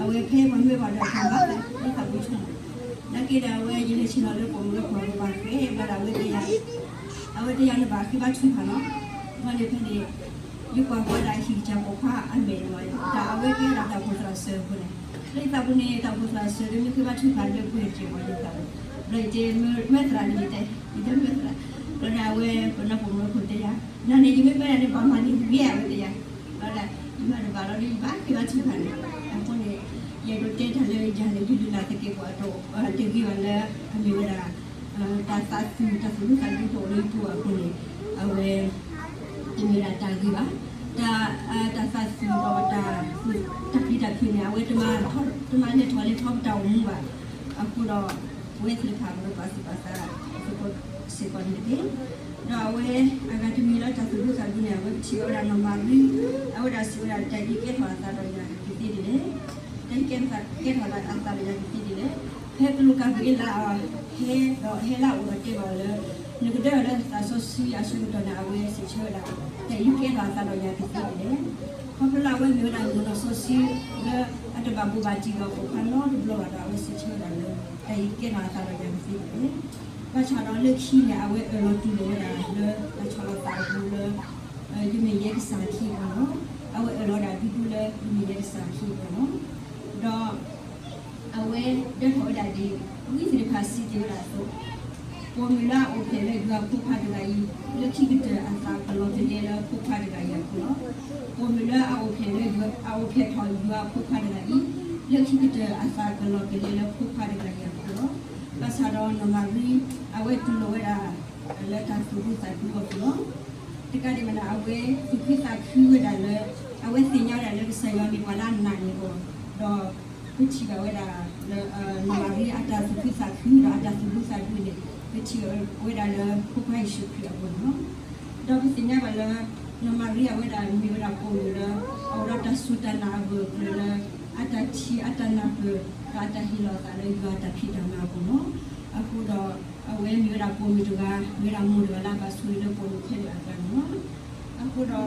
အဝဲဖဲပှၤမၢပှၤဒီး ပမၤသ့ၣ်တဖၣ်ပဆိကမိၣ်, နာ်က့ဒီး အဝဲယလဲၤဆ့ၣ်နီၤလၢပိာ်မုၣ်လၢပှၤဘၣ်ဃဲဘၣ်ဒီး အဝဲတယၤ, အဝဲတယၤန့ၣ်ဘၣ်ဃ့ဘါထုကဖၣ်နီၤ, ဘၣ်န့ၣ်ဖဲန့ၣ် ယကွၢ်ဃီဒၣ်ဟံၣ်ကစၢ်ပိာ်ခွါအမဲာ်န့ၣ်လီၤ, တၢ်အဝဲကဲဒၣ်တၢ်အိၣ်ဖှိၣ်သရၣ်စၢၤအဃိန့ၣ်, လၢယသးပူၤန့ၣ် တၢ်အိၣ်ဖှိၣ်သရၣ်စၢၤလၢမ့ၢ်ဃ့ဘါထုကဖၣ်လၢပှဲၤတက့ၢ်ပှၤလၢယသးပူၤ, ဒီးယတဲမၢသရၣ်န့ၣ်ယတဲ, ယတဲမၢသရၣ်, ဘျီန့ၣ်အဝဲ ပနီၢ်ပိာ်မုၣ်လၢခိၣ်တဲယၤ, နၤန့ၣ် ယမ့ၢ်မၢနၤန့ၣ် ပှၤမၤန့ၢ်ဂ့ၤအဝဲတဲယၤ, ဘျီဒီး ယမၤတဘၣ်လီၤဒီး ယဘၣ်ဃ့ဘါထုကဖၣ်န့ၣ်, အဃိန့ၣ် ယအဲၣ်ဒိးတဲတၢ်လၢယၤန့ၣ် ဒုးဒုးနၢ်သကဲးပဝးတအိၣ်, တဂ့ၤဘၣ်လၢ အမ့ၢ်ဝဲဒၣ် တၢ်သးစူၤ တၢ်သူၣ်ဒူသးဒူတအိၣ်လၢယပူၤအဃိန့ၣ်, အဝဲ တမ့ၢ်ဝဲဒၣ်တၢ်ဂ့ၤဘၣ်, တၢ် တၢ်သးစူၤဒီးတၢ် တၢ်ပျံၤတၢ်ဖုးန့ၣ် အဝဲ တမၤလဲၤထီၣ်လဲၤထီပတၢ်အိၣ်မူဘၣ်, အဃိဒီး ပဝဲသ့ၣ်တဖၣ် ပကဘၣ်သးစူၤစ့ၢ်ကီးန့ၣ်တက့ၢ်, ဒီးအဝဲ အဂၤတမံၤလၢတၢ်သူၣ်ဒူသးဒူန့ၣ် အဝဲပထံၣ်ဘၣ်ဝဲဒၣ်နီၢ်မၤရံ, အဝဲဒၣ်စံးဝဲဒၣ် တၢ်အံၤကဲထီၣ်အသးဒီးယၤကသ့ဒ်လဲၣ်, တၢ်အံၤကဲထီၣ်အသးဒီးယၤကသ့ဒ်လဲၣ်, ဖဲကလူးကၤဘြံၤအ့လး ဟဲဒီးဟဲလၢအအိၣ်ဒီးတဲဘၣ်အီၤလၢ နကဒၢလၢသးစီဆှံအဆၢကတီၢ်န့ၣ် အဝဲစံးဆၢဝဲဒၣ် တၢ်အံၤကဲထီၣ်အသးဒီးယၤကသ့ဒ်လဲၣ်, ခီဖျိလၢအဝဲမ့ၢ်ဝဲဒၣ်မုၣ်ကနီၤစီဆှံ လၢအတဘၣ်ဘိးဘၣ်တံၢ်ဒီးပိာ်ခွါနီတဘျီဘၣ်ဒီး အဝဲစံးဆၢဝဲဒၣ်လၢ တၢ်အံၤကဲထီၣ်အသးဒီးယၤကသ့ဒ်လဲၣ်, ဘၣ်ဆၣ်ဒီးလၢခံန့ၣ် အဝဲအၢၣ်လီၤတူၢ်လိာ်ဝဲဒၣ်လၢတၢ်ဆီၣ်လီၤသးအပူၤလၢ ယမ့ၢ်ယဲကစၢ်အခံအဂီၢ်လီၤ, အဝဲအၢၣ်လီၤဒၣ်ဒူဒူလၢယမ့ၢ်ယဲကစၢ်အခံအဂီၢ်လီၤ, ဒီး အဝဲဒၢထီၣ်ဝဲဒၣ်ဒ် ဝံသ့ၣ်တဖၣ်စံးတ့ၢ်ဝဲဒၣ်အသိး, ပိာ်မုၣ်လၢအအိၣ်ဖျဲၣ်လၢယွၤအဖိခွါတဂၤအံၤ လၢခံကတၢၢ်အသးကလီၤကလဲလၢဖိခွါတဂၤအံၤအပူၤလီၤ, ပိာ်မုၣ်လၢအအိၣ်ဖျဲၣ်လၢယွၤ အအိၣ်ဖျဲၣ်ထီၣ်ယွၤအဖိခွါတဂၤအံၤ လၢခံကတၢၢ်အသးကလီၤကလဲလၢဖိခွါတဂၤအံၤအပူၤလီၤ, ဘၣ်ဆၣ်ဒီးနီၢ်မၤရံ အဝဲတူၢ်လိာ်ဝဲဒၣ် လၢတၢ်သူၣ်ဒူသးဒူအပူၤလီၤ, တကးဒံးဘၣ်န့ၣ် အဝဲသူၣ်ခုသးခုဝဲဒၣ်လၢ အဝဲသ့ၣ်ညါဝဲဒၣ်လၢကစၢ်ယွၤမ့ၢ်ပှၤလၢအနာ်န့ၢ်အီၤ, ဒီး ပထံၣ်ဘၣ်ဝဲဒၣ်လၢ နီၢ်မၤရံအတၢ်သူၣ်ခုသးခုဒီးအတၢ်သူၣ်ဒူသးဒူန့ၣ် ပထံၣ်ဝဲဒၣ်လၢဖိခွါယ့ၣ်ၡူးခရံာ်အပူၤန့ၣ်လီၤ, ဒီးပသ့ၣ်ညါဘၣ်လၢ နီၢ်မၤရံအဝဲဒၣ်မ့ၢ်ဝဲဒၣ်ပိာ်မုၣ်လၢ အအိၣ်ဒီးတၢ်စူၢ်တၢ်နာ်အဂၢၢ်အကျၢၤလၢ အတၢ်ထံၣ်အတၢ်နၢ်ပၢၢ် ဒီးအတၢ်ဟ့ၣ်လီၤအသးလၢယွၤအတၢ်ဖံးတၢ်မၤအပူၤလီၤ, အဃိဒီး အဝဲမ့ၢ်ဝဲဒၣ်ပိာ်မုၣ်တဂၤ မ့ၢ်ဝဲဒၣ်မိၢ်တဂၤလၢအဘၣ်ဆိၣ်ဂ့ၤလၢပိာ်မုၣ်ခဲလၢာ်အကျါန့ၣ်လီၤ, အဃိဒီး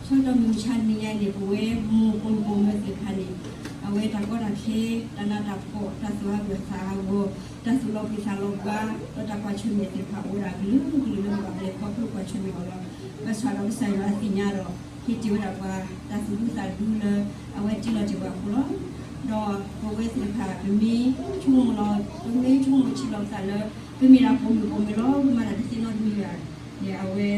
ဆၢကတီၢ်မုၢ်မဆါတနံၤညါန့ၣ် ပဝဲမိၢ်ပိာ်မုၣ်ပိာ်မၢၤသ့ၣ်တဖၣ်န့ၣ် အဝဲတၢ်ကီတၢ်ခဲ တၢ်နးတၢ်ဖှီၣ် တၢ်သူၣ်ဟးဂူာ်ဟးဂီၤ တၢ်သူၣ်လီၤပှ့ၤသးလီၤပှၤ ဒီးတၢ်ကွၢ်ဆၢၣ်မဲာ်သ့ၣ်တဖၣ်အိၣ်ဝဲဒၣ်ကလုာ်ကလုာ်လၢပဘၣ်လဲၤခီဖျိကွၢ်ဆၢၣ်မဲာ်အီၤလီၤ, ဘၣ်ဆၣ်ဒီးကစၢ်ယွၤအသ့ၣ်ညါဒီး ဟ့ၣ်တ့ၢ်ဝဲဒၣ်ပှၤ တၢ်သူၣ်ဒူသးဒူလၢ အဝဲတ့လီၤတ့ၢ်ပှၤအဃိလီၤ, ဒီးပဝဲသ့ၣ်တဖၣ် ပမ့ၢ်ဆိကမိၣ်လီၤ ပမ့ၢ်ဆိကမိၣ်ထံလီၤပသးလၢ ပမ့ၢ်ဒၣ်ပိာ်မုၣ်ပိာ်မၢၤလီၤ ပမၤတၢ်တသ့နီတမံၤဘၣ်န့ၣ် အဝဲ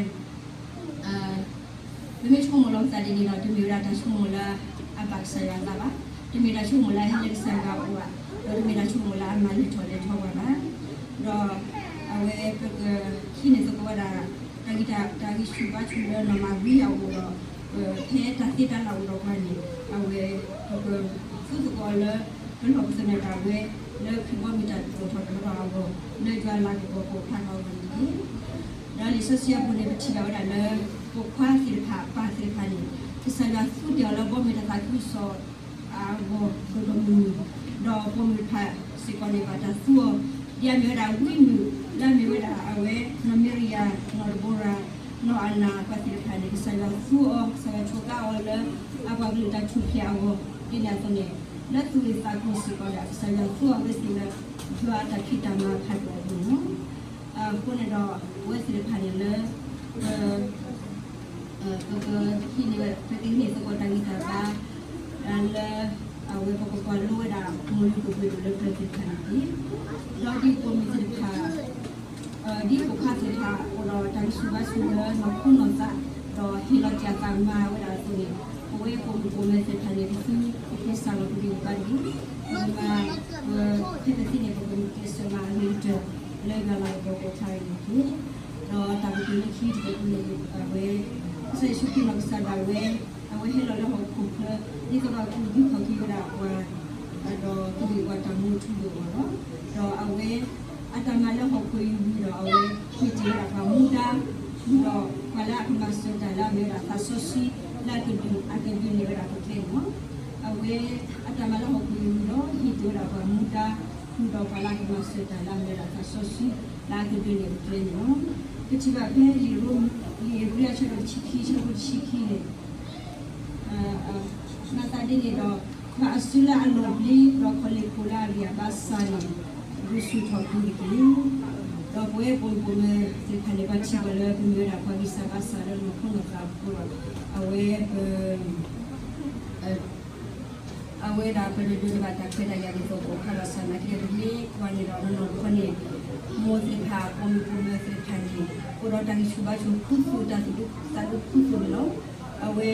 ပမ့ၢ်ဆိကမိၣ်လီၤပသးဒ်န့ၣ်ဒီး တမ့ၢ်ဝဲဒၣ်တၢ်ဆိကမိၣ်လၢအဘၣ်ကစၢ်ယွၤအသးဘၣ်, တမ့ၢ်တၢ်ဆိကမိၣ်လၢအဟဲလၢကစၢ်ယွၤအအိၣ်ဘၣ်, ဒီးတမ့ၢ်တၢ်ဆိကမိၣ်လၢအမၤလဲၤထီၣ်လဲၤထီပှၤဘၣ်, ဒီးအဝဲပကဟံးန့ၢ်သကိးဝဲဒၣ် တၢ်ဂံၢ်တၢ်ဂံၢ်ဆူၣ်ဘါဆူၣ်လၢနီၢ်မၤရံအအိၣ်ဒီး ဖဲတၢ်သ့တၢ်လၢ်အိၣ်ဒီးပှၤန့ၣ် အဝဲ ပကသူသကိးလၢ ပလီၢ်ပသနၢၣ်ဒၣ်ဝဲ လၢခရံာ်ဘီမုၢ်တၢ်ထူၣ်ဖျဲးထီၣ်တဘျီအဂီၢ် လၢယွၤလၤကပီၤပိာ်ဖျါထီၣ်အဂီၢ်န့ၣ်တက့ၢ်. ဒီးလံာ်စီဆှံအပူၤန့ၣ် ပထံၣ်ဘၣ်ဝဲဒၣ်လၢ ပိာ်ခွါသ့ၣ်တဖၣ် ပၢ်သ့ၣ်တဖၣ်န့ၣ် ကစၢ်ယွၤသူတ့ၢ်အီၤလၢဘီမုၢ်တၢ်သးခုကစီၣ် အဂီၢ်ဒိၣ်ဒိၣ်မုၢ်မုၢ်, ဒီးပိာ်မုၣ်တဖၣ်စ့ၢ်ကီးန့ၣ် ဘၣ်တၢ်သူအီၤ ဒ်အမ့ၢ်ဝဲဒၣ်ဝံမုၣ် လၢအမ့ၢ်ဝဲဒၣ်အဝဲ နီၢ်မံရယၤ နီၢ်ဒဘိရၤ နီၢ်အၤနၤ ပှၤသ့ၣ်တဖၣ်န့ၣ် ကစၢ်ယွၤသူအီၤ ကစၢ်ယွၤဆိးကါအီၤလၢ အပှၤကလုာ်တၢ်ထူၣ်ဖျဲးအဂီၢ် ဒ်န့ၣ်အသိးန့ၣ် လၢသူၣ်ဂ့ၢ်သးကျိၤစ့ၢ်ကီးဒီး ကစၢ်ယွၤသူအဝဲသ့ၣ်လၢ ယွၤအတၢ်ဖံးတၢ်မၤဖးဒိၣ်အပူၤန့ၣ်လီၤ. အဃိန့ၣ်ဒီး ပဝဲသ့ၣ်တဖၣ်န့ၣ်လၢ ပ ပကဟံးန့ၢ် ပကဟံးန့ၢ်သကိးတၢ်ဂံၢ်တၢ်ဘါ လၢ အဝဲပကကွၢ်လိဝဲဒၣ်မိၢ်လုၢ်ကပှ့ၤဒိၣ်လၢပျၢၤသ့ၣ်တဖၣ်န့ၣ်တက့ၢ်. ဒီးဒ်ပိာ်မုၣ်သ့ၣ်တဖၣ် အိၣ်ဒီးတၢ်ဂံၢ်ဆူၣ်ဘါဆူၣ်လၢနီၢ်ခိနီၢ်သး ဒီးဟ့ၣ်လီၤတ့ၢ်အသးမၤဝဲဒၣ်အသိးန့ၣ် ပဝဲပိာ်မုၣ်ပိာ်မၢၤသ့ၣ်တဖၣ်န့ၣ် ပသုတကဲစၢ်လီၤပဂံၢ်ပဘါတဂ့ၤ. ပမၤ ပ ဖဲပသ့န့ၣ် ပကမ့ၢ်ကဲစၢၤမၤအဂ့ၤကတၢၢ် လၢယွၤလၤကပီၤပိာ်ဖျါအံၤန့ၣ်တက့ၢ်. ဒီးတၢ်ကတိၤလၢခံတကပၤန့ၣ် အဝဲ ကစၢ်ယ့ၣ်ၡူးခရံာ်နီၢ်ကစၢ်ဒၣ်ဝဲ အဝဲဟဲလီၤလၢဟီၣ်ခိၣ်ချၢ ဒ်သိးဒီးကဒုးခီၣ်က့ၤဝဲဒၣ်ပှၤ ဒီးကဒုးပှၤတၢ်မူထူယိာ်အဂီၢ်လီၤ. ဒီးအဝဲ အတၢ်မၤလၢဟီၣ်ခိၣ်အံၤဝံၤဒီး အဝဲဟ့ၣ်တ့ၢ်ဝဲဒၣ်ပှၤမူဒါ ဃုာ်ဒီးပှၤလၢအကမၤစၢၤတၢ်လၢအမ့ၢ်ဝဲဒၣ်သးစီဆှံ လၢအကဒုး အကဒုးနဲၣ်ဝဲဒၣ်ပကျဲန့ၣ်လီၤ. အဝဲ အတၢ်မၤလၢဟီၣ်ခိၣ်အံၤဝံၤဒီး ဟ့ၣ်တ့ၢ်ဝဲဒၣ်ပှၤမူဒါ ဃုာ်ဒီးပှၤလၢအကမၤစၢၤတၢ်လၢအမ့ၢ်ဝဲဒၣ်သးစီဆှံ လၢအကဒုးနဲၣ်ပကျဲန့ၣ်လီၤ. ပထံၣ်ဘၣ်ဖဲလံာ်ဧ့ၤဘြံၤအဆၢဒိၣ်တဆံခံ အဆၢဖိတဆံခံန့ၣ်, မၤသးဒ်န့ၣ်ဒီး ဘၣ်အစုလၢအလီၤဘျ့ ဒီးခီလ့ၣ်ဖိလၢအဂံၢ်အဘါစှၤန့ၣ် ဒုးဆူၣ်ထီၣ်ကွံာ်တက့ၢ်. ဒီးပဝဲပိာ်မုၣ်ပိာ်မၢၤသ့ၣ်တဖၣ်န့ၣ် ဘၣ်ထံၣ်ဘၣ်လၢပမ့ၢ်ဝဲဒၣ်ပှၤဂံၢ်စၢ်ဘါစၢ်လၢနီၢ်ခိနီၢ်သးအဃိဒီး အဝဲပ အဝဲဒၣ်ပတဒိးန့ၢ်ဘၣ်တၢ်ခွဲးတၢ်ယာ်ဒ်သိးပအိၣ်ဖျါဘၣ်ဆၣ်သနာ်က့ ပမ့ၢ်ကွၢ်န့ၣ်ဒီးနီၢ်နီၢ်တခီန့ၣ် မိၢ်သ့ၣ်တဖၣ် ပိာ်မုၣ်ပိာ်မၢၤသ့ၣ်တဖၣ်န့ၣ် အိၣ်ဒီးတၢ်ဂံၢ်ဆူၣ်ဘါဆူၣ်ခူသူၣ် တၢ်သူၣ်ဒူသးဒူခူသူၣ်န့ၣ်လီၤ. အဝဲ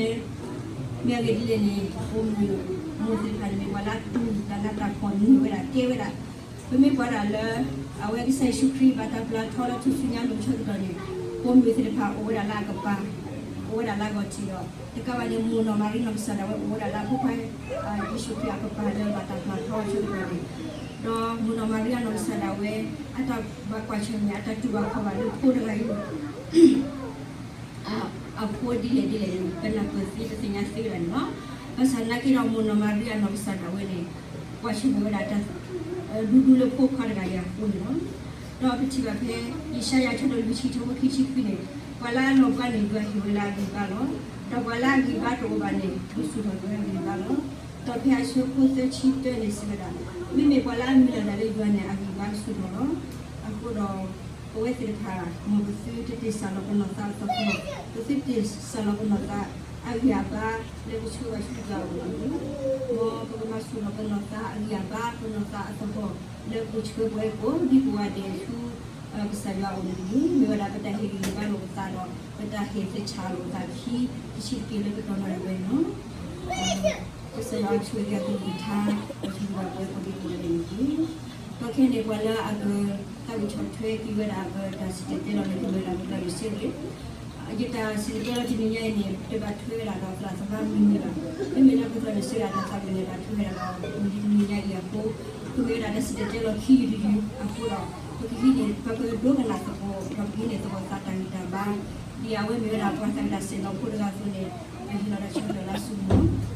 မ့ၢ်အဂ့ၢ်ဒ်လဲၣ်န့ၣ် ပိာ်မုၣ်မိၢ်သ့ၣ်တဖၣ်န့ၣ် မ့ၢ်ပှၤလၢအတူၢ်တၢ်နးတၢ်ဖှီၣ်န့ၢ်ဝဲဒၣ်ကဲဝဲဒၣ် ပမ့ၢ်ကွၢ်ဒၣ်လၢ အဝဲကစၢ်ယ့ၣ်ၡူးခရံာ်ဘၣ်တၢ်ပျၢ်ထီလၢထူၣ်စုညါအဆၢကတီၢ်န့ၣ် ပိာ်မုၣ်သ့ၣ်တဖၣ်အိၣ်ဝဲဒၣ်လၢအကပၤ, အိၣ်ဝဲဒၣ်လၢအဂီၢ်ထံးဒီး တကးဘၣ်န့ၣ် မိၢ်နီၢ်မၤရံနီၢ်ကစၢ်ဒၣ်ဝဲအိၣ်ဝဲဒၣ်လၢအဖိခွါ ယ့ၣ်ၡူးခရံာ်အကပၤလၢဘၣ်တၢ်ပျၢ်ထီအဆၢကတီၢ်န့ၣ်, ဒီးမိၢ်နီၢ်မၤရံအနီၢ်ကစၢ်ဒၣ်ဝဲ အတၢ်ဘၣ်ကွၢ်ဆၢၣ်မဲာ် အတၢ်တူၢ်ဘၣ်ခီၣ်ဘၣ်လၢဖိတဂၤအံၤ အဃိဒ်လဲၣ်ဒ်လဲၣ်န့ၣ် ပနၢ်ပၢၢ်သ့ပသ့ၣ်ညါသ့ဝဲဒၣ်န့ၣ်လီၤ. ဘၣ်ဆၣ်သနာ်က့ဒီး မိၢ်နီၢ်မၤရံအနီၢ်ကစၢ်ဒၣ်ဝဲန့ၣ် ကွၢ်ဆၢၣ်မဲာ်ဝဲဒၣ်တၢ် ဒူဒူလၢဖိခွါတဂၤအံၤအဃိန့ၣ်လီၤ. ဒီးပထံၣ်ဘၣ်ဖဲ ယၡါယၤအဆၢဒိၣ်လွံၢ်ဆံ အဆၢဖိခံဆံခွံန့ၣ်, ပှၤလၢအလီၤဘှါန့ၣ် ယွၤဟ့ၣ်ဝဲလၢအဂံၢ်ဘါလီၤ. ဒီးပှၤလၢအဂံၢ်ဘါတအိၣ်ဘၣ်န့ၣ် ဒုးဆူၣ်ထီၣ်က့ၤဝဲအဂံၢ်ဘါလီၤ. ဒီးဖဲအဆၢဖိသၢဆံတၢန့ၣ်စံးဝဲဒၣ်, မ့မ့ၢ်ပှၤလၢအမုၢ်လၢ်တၢ်လၢယွၤန့ၣ် အဂံၢ်ဘါကဆူၣ်ထီၣ်လီၤ. အဃိဒီး ပဝဲသ့ၣ်တဖၣ် မ်ပသုတတ့ၢ်စၢ်လီၤပနီၢ်သးအသဟီၣ်, ပသုတ့ၢ်စၢ်လီၤပနီၢ်သးအဂံၢ်အဘါလၢပဆှၢဘၣ်ဆူယွၤအအိၣ်န့ၣ်တက့ၢ်. မ်ပကမၤဆူၣ်ထီၣ်ပနီၢ်သးအဂံၢ်အဘါ ပနီၢ်သးအသဟီၣ် လၢပကဆှၢပဝဲကိးဒံကိးဂၤဒဲးဆူ ကစၢ်ယွၤအအိၣ်န့ၣ်တက့ၢ်. မ့ၢ်ဝဲဒၣ်ပတၢ်ဟ့ၣ်ဂံၢ်ဟ့ၣ်ဘါလိာ်ပသးဒီး ပတၢ်ဟ့ၣ်သဆၣ်လိာ်ပသးခံ တဆံးတက့ၢ်လၢပတီၢ်နီၣ်ဒၣ်ဝဲန့ၣ်လီၤ. ကစၢ်ယွၤဆိၣ်ဂ့ၤအကလုၢ်ကထါ ဒီးဆိၣ်ဂ့ၤဘၣ်ပဝဲကိးဒံကိးဂၤဒဲးန့ၣ်တက့ၢ်. ဒီးခဲအံၤန့ၣ် ပှၤလၢအကသးဝံၣ်ဆီၣ်ထွဲက့ၤဝဲဒၣ် ပတၢ်စံၣ်တဲၤတဲလီၤန့ၣ် ကမ့ၢ်ဝဲဒၣ်ပသရၣ်ဒိၣ်စ့ၢ်ကီး ယတၢ်စံၣ်တဲၤတဲလီၤတနံၤညါအံၤန့ၣ် တဘၣ်ထွဲဝဲဒၣ်ဒီးသရၣ်သမါမုၢ်နံၤဘၣ်. မ့မ့ၢ်လၢပသရၣ်ဒိၣ်စ့ၢ်ကီးအတၢ်သးဝံၣ်န့ၣ် ဘၣ်ထွဲဝဲဒၣ်ဒီးမုၢ်နံၤတနံၤညါအံၤအဃိ, ကမ့ၢ်ဝဲဒၣ်တၢ်စံၣ်တဲၤတဲလီၤခံယုၢ်တယုၢ်အဃိဒီး ပကဟံးန့ၢ် ပကဒိကနၣ်သကိး ဒီးပကဟံးန့ၢ်သကိးသးတၢ်ဂံၢ်တၢ်ဘါ ဒ်အဝဲမ့ၢ်ဝဲဒၣ်ပှၤသးဝံၣ်တၢ်စဲၤလီၤဖိတဂၤအသိးန့ၣ် ပဟ့ၣ်လီၤတၢ်ဆၢကတီၢ်လၢအစုပူၤလီၤ.